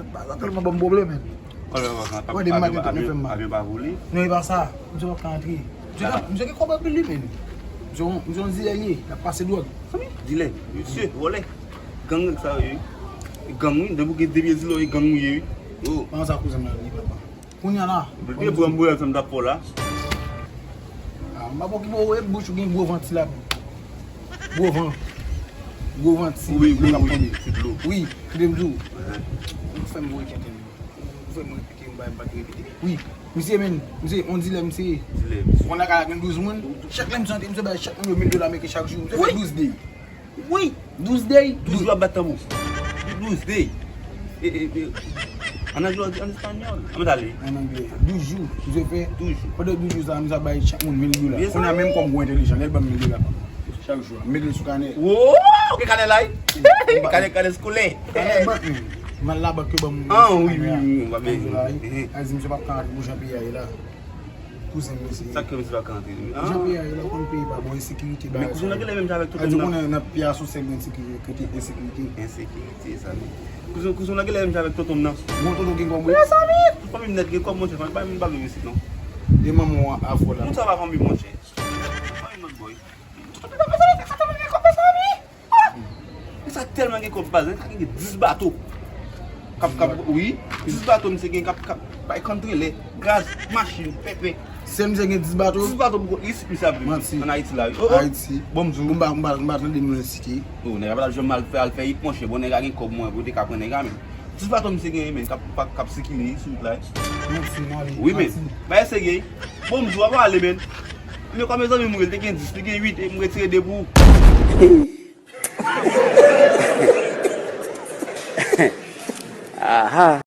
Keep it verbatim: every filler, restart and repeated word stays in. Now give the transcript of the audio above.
Sa tèlman ban m pwoblèm, men. Wè, demen maten tout, men fè m mal. Avyon pa vole. Non, e pa sa. Misye p ap ka antre. Misye gen kòb anpil, li, men. Misye yon, misye yon dilè li ye. L ap pase dwòg. Dilè, mesye, vòlè. Gang nèg sa yo ye. Gang, wi, depi w gen de pye dilè, w ye gang ou ye, wi. Yo. Kòman sa, kouzen m nan, li, papa? Kounye a la. Ou te pran m pou lè sa m t ap fè w la. Ah, m p ap okipe w, e bouch ou gen gwo van ti la. Gwo van. Gwo van ti. Wi, wi, wi, ti dlo. Wi, kite m di w. Ou fè m voye kèk tan. Ou fè m repete yon bagay m pa t repete. Wi, misye menm, misye, on dilè misye. Dilè misye. Konn lakay la gen douz moun. Chak lè misye antre, misye bay chak moun yo mil dola ameriken chak jou. Misye fè douz day. Wi, douz day. Douz jou ap bat tanbou. Douz day. E, e, e, an anglè, an espanyòl. An anglè. An anglè. Douz jou. Misye fè. Douz jou. Pandan douz jou sa, misye ap bay chak moun mil dola. Kounye a menm kòm gwo entèlijan, lè l ban m mil dola. Chak jou. M mete l sou kanè. Wo, gen kanè la, wi. Kanè, kanè eskolè. Kanè bank, men. M al labank yo ban m. Ah, wi, wi, wi, wi. Ay, di misye p ap ka antre pou jan peyi a ye la. Kouzen m, mesye. Sa k fè misye pa ka antre? Jan peyi a ye la, ou konn peyi pa bon, ensekirite, bagay sa yo. Men kouzen w nan genlè menm jan avèk tonton m nan. Ou konnen nan peyi a sou sèl gen ensekirite, ensekirite. Ensekirite, zanmi. Kouzen, kouzen w nan genlè menm jan avèk tonton m nan. Bon, tonton gen kòb, wi. Mezanmi! Tout fanmi m nèt gen kòb, monchè, fanmi pa menm pa vle isit, non. E manman w a, afò la. Moun sa pa fanmi, monchè. Fanmi m, boy. Tonton m pa bezwen sa, tonton m gen kòb, mezanmi! Nèg sa tèlman gen kòb baz, nèg sa gen dis bato. K ap, k ap, wi, dis bato misye gen k ap, k ap bay kantrelè, gaz, machin, pèpè. Sèl misye gen dis bato? Dis bato pou kont li, misye ap viv an Ayiti la, wi. Oh, oh. Ayiti. Bon, m di w. M pa, m pa, m pa tande moun site. Oh, nèg la pa t ap janm al fè, al fè it, monchè. Bon, nèg la gen kòb mwen pou te ka pran nèg la, men. Dis bato misye genyen, men, k ap, k ap sikile sou wout la, wi. Wi, men. Bagay serye. Bon, m di w, w ap ale, men. Men kwa mezanmi m ye, li te gen dis, li gen uit, e m retire de pou ou. Aha.